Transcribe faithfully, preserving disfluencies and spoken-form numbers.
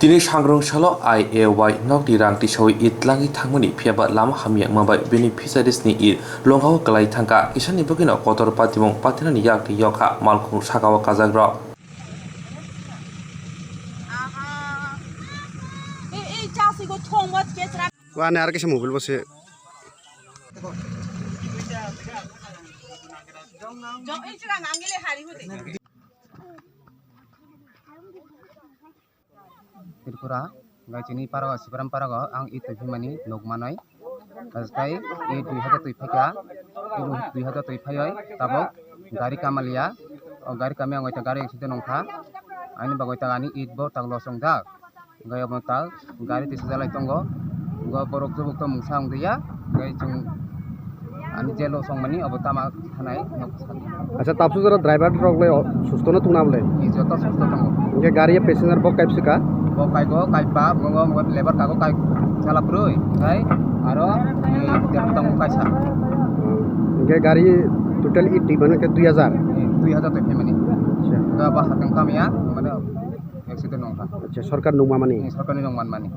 Tini sangrong salo I A Y nokni rang tisawi Eid langwi thangmani, phiyaba lama hamya wngma bai beneficiaries ni Eid longao kwlai thangkha. Kisani bagwino kotor patimung patinani yak twi yokha malkhung sakao kajakrok. Wani ar kisa mobile bo se. Tripura, gai chini parago, Sibaram parago, ang Eid twi phimani nuk manwi. Tei Eid dui hajar twi phaikha, Eid dui hajar twi phaioi, tabuk gari kamalia, o gari kamya wngoi ta gari accident wngkha, ani bagwi ta ani Eid bo tak loss wngjak. Hingke omo ta gari tisa jalai tongo. Hingke borok chubuk tong mungsa wng ya. Hingke chwng ani jelo songmani obo tama thanai. Acha, tapsu jora driver rok le susto no tungna bole? Ni joto susto tongo. Hingke gari passenger bo kaipsi ka? Bo kaigo, kaipa, bo, bo, bo lebar kago kai chala purui. Kai aro ni tongo kaisa. Hingke gari total i twi mano ke dui hajar? Dui hajar twi phimani. Acha. Hingke ba hatong kamya, mane accident wngkha. Acha, sorkar nungma mani? Ni sorkar ni nungman mani.